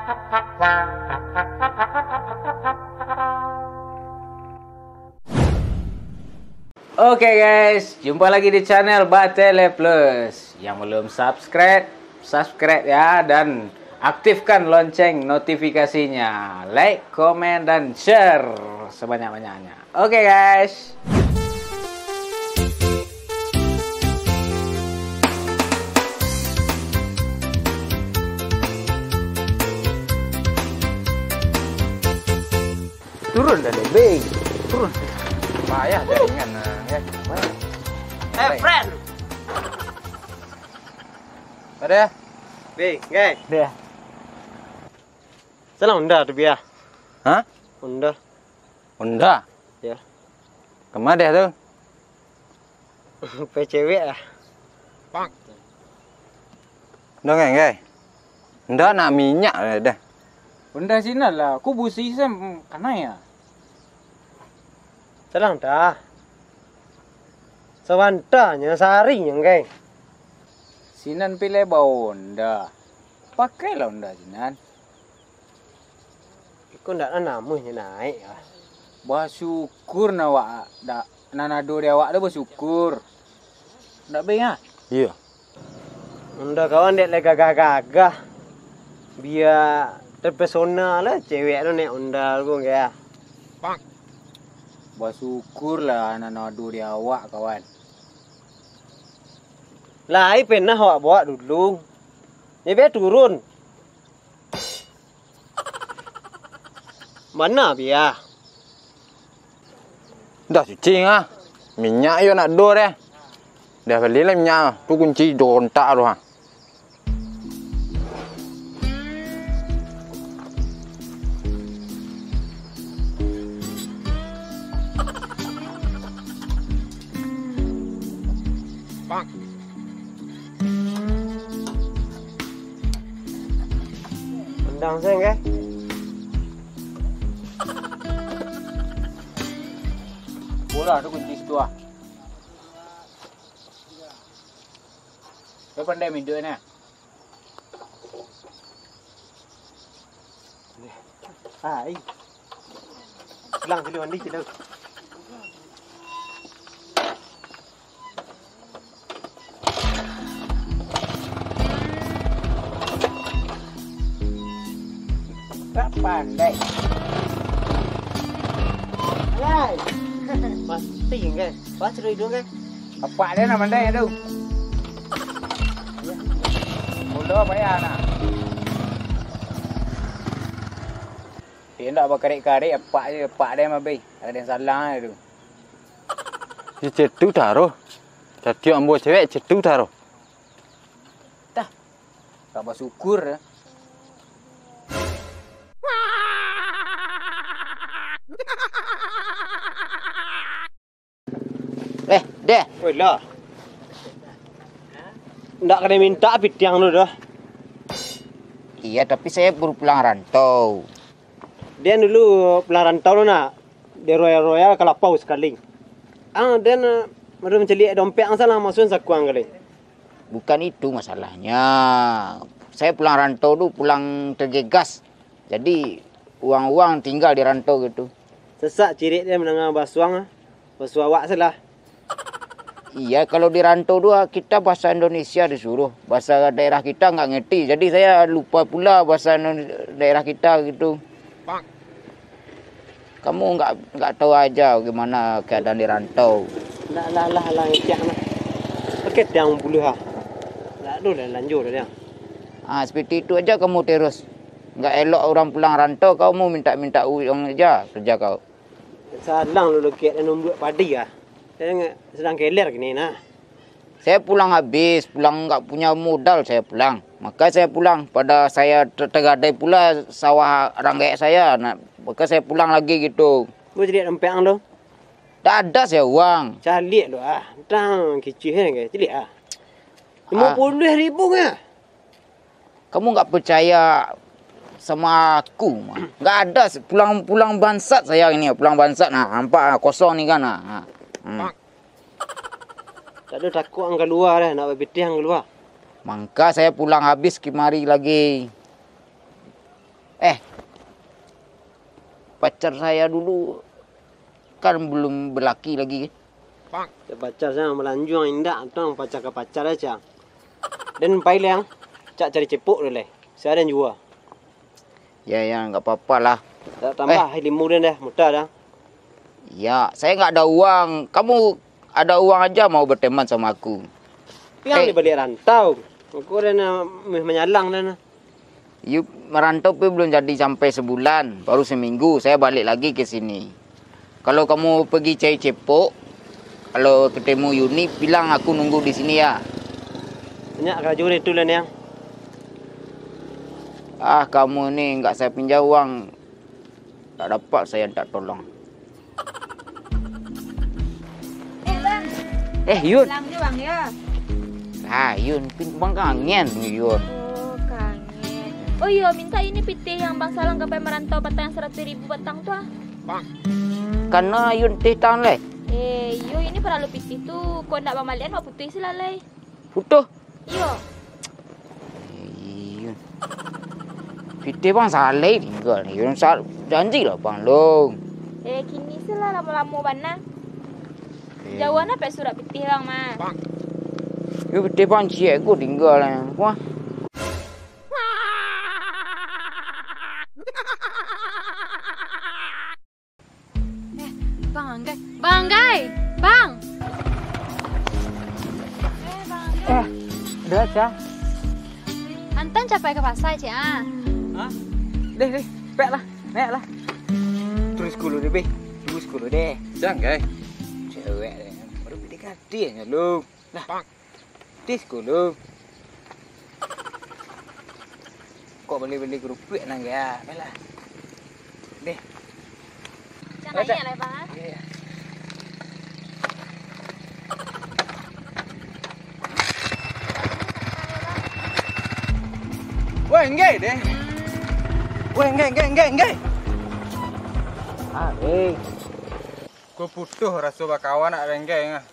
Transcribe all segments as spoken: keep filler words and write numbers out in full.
Oke guys, jumpa lagi di channel Batele Plus. Yang belum subscribe, subscribe ya, dan aktifkan lonceng notifikasinya. Like, komen, dan share sebanyak-banyaknya. Oke guys. Turun dah deh, Bing. Turun. Payah jaringan, nah, ya. Eh, friend. Ada? Bing, guys. Dia. Salah Honda tu, Bia. Hah? Honda. Honda? Ya. Kama deh tu? Pe cewek lah. Dongeng, guys. Ndak nak minyak lah dah. Honda sinan lah, ku busi sen kanai ah. Salang dah. Sabantanyo, saharinyo, guys. Sinan pilih ba Honda. Pakailah Honda sinan. Iko ndak lah namuahnyo naik ah. Basyukur nah awak dak, nan ado di awak tu basyukur. Ndak beng ah? Iyo. Honda kawan dek lai gagah-gagah. Bia terpesona lah cewek tu naik Honda tu, gaya. Basyukur lah nan ado di awak, kawan. Lai pernah awak bawa dulu. Yo, bia turun. Mana, Bia? Dah cuci ah. Minyak yo nak do deh. Dah bali lah minyak. Tu kunci jo kontak tu ha. Rendang sen, ke? Bola tu kunci situ ah. Kau pandai minduik ni. Hai. Pulang dulu mandi dulu. Tak pandai. Hai. Mati kan? Pas sudah hidung kan? Apak dia nak mandai tu. Mula payah nak. Dia ndak bakarek-karek, apak je, apak dia mabih. Ada yang salah je tu. Di cetu taruh. Satiok ambo cewek cetu taruh. Dah. Tak basyukur. Eh, deh. Woi, lah. Ndak kena minta pitiang tu dah. Iya, tapi saya baru pulang rantau. Dia dulu pulang rantau tu nak. Dia royal-royal kalapau sekali. Ah, dia nak baru menceliak dompet ang salah masukin sakuang kali. Bukan itu masalahnya. Saya pulang rantau tu pulang tergegas. Jadi, uang-uang tinggal di rantau gitu. Sesak cirik dia mendengar basuang, ah. Basuah awak salah. Iya, kalau di rantau tu, ah, kita bahasa Indonesia disuruh. Bahasa daerah kita nggak ngerti. Jadi, saya lupa pula bahasa Indo-, daerah kita gitu. Kamu nggak, nggak tahu aja gimana keadaan di rantau. Ndak lah, lah, lah, ngecek lah. Oke, tiang puluh ah. Ndak ada lah, lanjut dah dia. Ah, seperti itu aja kamu terus. Nggak elok orang pulang rantau, kamu minta-minta uang aja kerja kau. Salang lu lekek dan umbuak padi ah. Saya nggak sedang keler gini nah. Saya pulang habis, pulang nggak punya modal saya pulang. Maka saya pulang, pada saya ter-, tergadai pula sawah ranggaek saya. Nah, maka saya pulang lagi gitu. Boleh caliak dompet ang tu? Tak ada saya uang. Caliak lu ah. Tang kicih kan ke? Caliak ah. Ah. Lima puluh ribu kan? Kamu nggak percaya sama aku mah. Nggak ada, pulang, pulang bangsat saya ini, pulang bangsat. Nah, nampak, ah, kosong ni kan, ah. Ah. Hmm. Tak ada takut ang kalua dah, nak bapitih ang kalua. Mangka saya pulang habis kimari lagi. Eh, pacar saya dulu kan belum berlaki lagi. Cak pacar sa, malanjuang indak, tong pacar ka pacar aja. Den pai liang, cak cari cepok dulu lai. Sa den jua. Ya, ya, nggak apa-apa lah. Tak tambah, eh, limo den dah, mudah dah. Ya, saya nggak ada uang. Kamu ada uang aja mau berteman sama aku. Piang eh. Di baliak rantau. Aku dah nak manyalang dah nah. Yu, merantau pun belum jadi sampai sebulan, baru seminggu saya balik lagi ke sini. Kalau kamu pergi cari cepok, kalau ketemu Yuni, bilang aku nunggu di sini ya. Banyak karajo deh tu lah, Niang. Ah, kamu ni nggak saya pinjam uang, tak dapat saya tak tolong. Eh, Bang. Eh, Yun. Pulang jo, Bang, yo. Ah, Yun, pin-, Bang kangen, Yun. Oh, kangen. Oh iyo, minta ini pitih yang Bang Salang gapai marantau batang yang saratuih ribu batang tu, ah. Kana Yun tih tang lai? Eh, iyo, ini paralu pitih tu. Kok ndak bamalian, wak putuih silalai. Putuh? Iyo. Iyo. Pitih Bang salai tingga ni. Sa-, janji lah Bang Long. Eh, kini se lah lamo-lamo bana. Eh. Jauah na pek surat pitih Bang mah. Yo, pitih Bang ciek ko tingga lah. Wah. Eh, Bang Anggai. Bang Anggai! Bang! Eh, Bang Anggai. Eh, ado, Cah? Antan capai ka pasar, Cik, ah. Hah? Deh, deh, pek lah, naik lah. Terus dulu deh, Beh. Terus dulu deh. Bang Anggai. Cewek deh. Baru P D K T-nyo lu. Lah. Tis ko lu. Kok bali-bali kerupuak nan gaya, baiklah. Deh. Jangan naiak lah, Bang, ah. Iya, iya. Woi, enggai deh. Woi, enggai, enggai, enggai, enggai. Ah, weh. Ko putuih raso bakawan nak denggai ngah.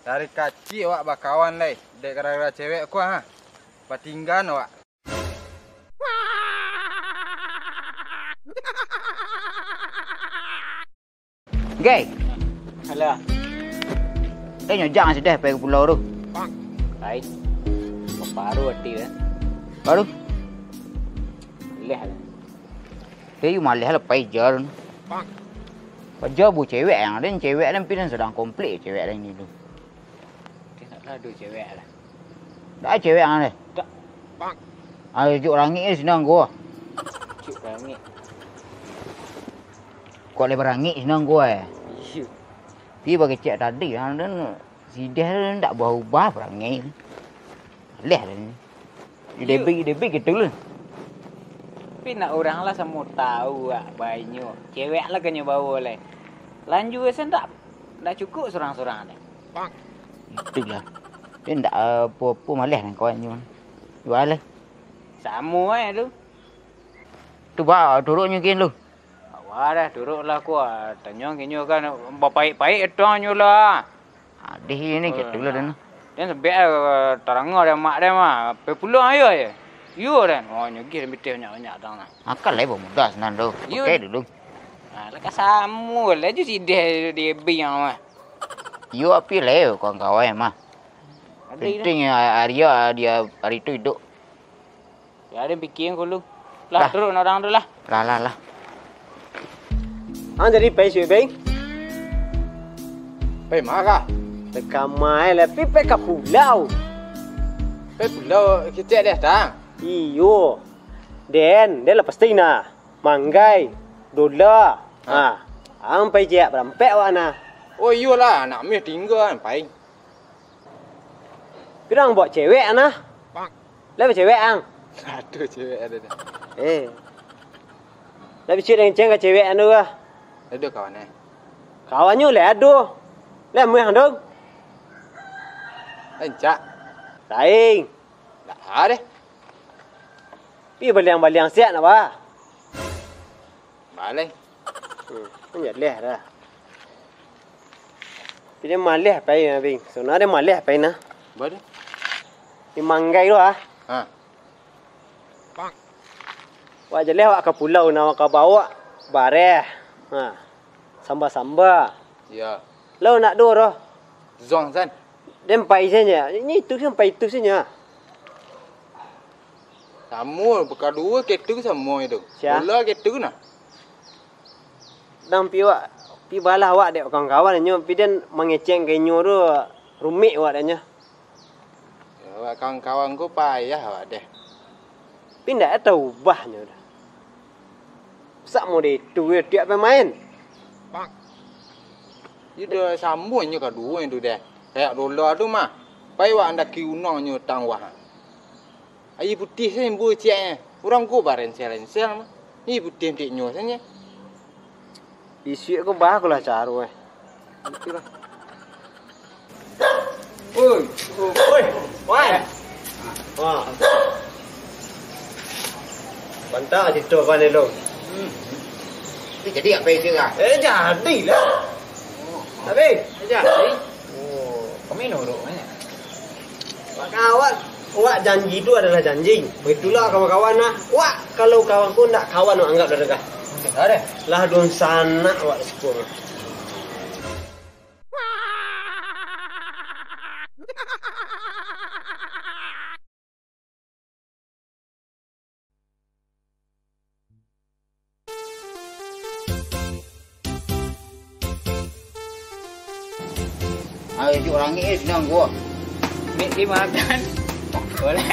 Dari kacik awak bakawan lai, dek gara-gara cewek ko, ha. Patinggaan awak. Gay. Alah. Eh, nyojak sudah pai ka pulau tu. Ai. Baparu ati kan. Baru. Leh lah. Deh, yu maleh lah pai jar. Paja bu cewek yang ada, cewek ada, pin sadang komplit cewek ada ini tu. Dia nak ado cewek lah. Dak cewek yang ada. Tak. Ah, juk rangik ni senang gua. Juk rangik. Kok boleh berangik senang gua, eh? Iya. Pi bagi cek tadi, yang ada Sideh tu ndak baubah parangai. Leh lah ni. Iyo. Debik, debik gitu lah. Tapi nak urang lah samo tahu wak bainyo. Cewek lah kanyo bawa lai. Lanjua se ndak, ndak cukup surang-surang deh. Itulah. Dia ndak apo-apo maleh nan kawan nyo. Jual lah. Samo ai tu. Tu ba, turun nyo kin lu. Awak dah turuklah ko, ah, tanyo kinyo kan bapaik-paik tanyo lah. Adih ni, oh, gitu lah dan. Dan sebek, ah, taranga dah mak dah mah. Pai pulang ayo ayo. Iyo dan. Oh, nyogih dan pitih banyak-banyak tang nah. Akal lah bamudah senang tu. Iyo. Pakai dulu. Ah, lah ka samo lah jo sideh di ebing yang mah. Iyo, api lah kawan-kawan mah. Penting hari, dia hari tu hidup. Ya, den pikia ko lu. Lah, lah. Turun urang tu lah. Lah, lah, lah. Ah, jadi pai suik, Bang? Pai ma kah? Pai ka ma, eh, lah, pai, pai ka pulau. Pai pulau kecek deh, tang? Iyo. Den, den lah pasti nah. Manggai, Dola. Ha. Ha. Ang pai ciek barampek awak nah. Oh, iyolah, anak meh tingga, pai. Pirang bawa cewek, nah? Lah bacewek, ang? Aduh, cewek ada dah. Eh. Lah bicik dengan ceng ka cewek anu lah. Ado kawan, eh? Kawannyo lah ado. Lah muah ando. Encak. Lain. Dah deh. Pi baliang-baliang siak nak ba? Baleh. Hmm, kan jaleh dah. Tapi dia maleh pai nah, Bing. Sona dia maleh pai nah. Ba tu? Di Manggai tu ah. Ha. Wak jaleh awak ka pulau, nan awak ka bawok bareh. Ha. Samba-samba. Yo. Lo nak duo roh. Zong san. Den pai sajo. Inyo itu sampai itu sajo. Samo, bakaduo ketu samo itu. Sia? Bola ketu nah. Dang pi wak, pi balah wak dek kawan-kawan inyo, pi den mangecek ka inyo tu rumik wak dek nyo. Yo, wak kawan-kawan ko payah wak deh. Pi ndak ado ubahnyo doh. Sak mode itu yo tiap pemain. Iyo doh, samo inyo kaduo itu deh. Kayak dola tu mah. Pai wak andaki unang nyo tang wah. Aia putiah sajo buciaknyo. Urang ko barensel-rensel mah. Aia putiah untuak nyo sajo. Bisuak ko bagolah caro eh. Oi, oi, Wan. Wah. Mantap cerita Wan elok. Hmm. Jadi apo itu lah? Eh, jadilah. Habis. Jadi. Oh, kami nurut banyak. Wak kawan, wak janji tu adalah janji. Begitulah kawan-kawan lah. Wak, kalau kawan ko ndak kawan, wak anggap dah dagah. Lah dunsanak wak siko. Ayo, juk rangik eh, senang gua. Nik dimakan. Boleh.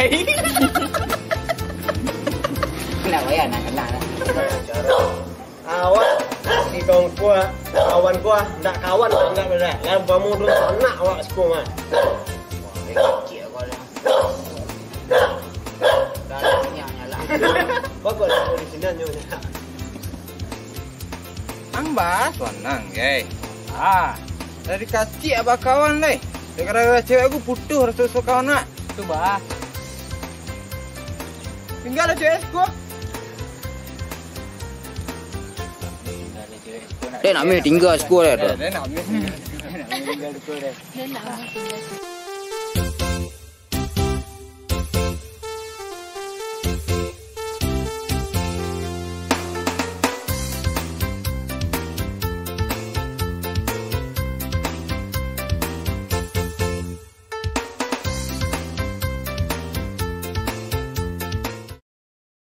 Nak bayar, nak kena lah. Awak di kongkua, kawan gua, ndak kawan, ndak, ndak, ndak. Lah, bamu dun sanak awak siko mah. Kecik kau lah. Dah, dah, nyang, nyang lah. Bagus lah, di sini nyo. Ang bah, sanang, gai. Ah, dari kacik abah kawan, lai. Gara-gara cewek aku putus raso-raso kawan, nak. Tu, bah. Tinggal lah cewek aku. Dek, nak meh tinggal sekolah tu. Dek, nak meh tinggal sekolah.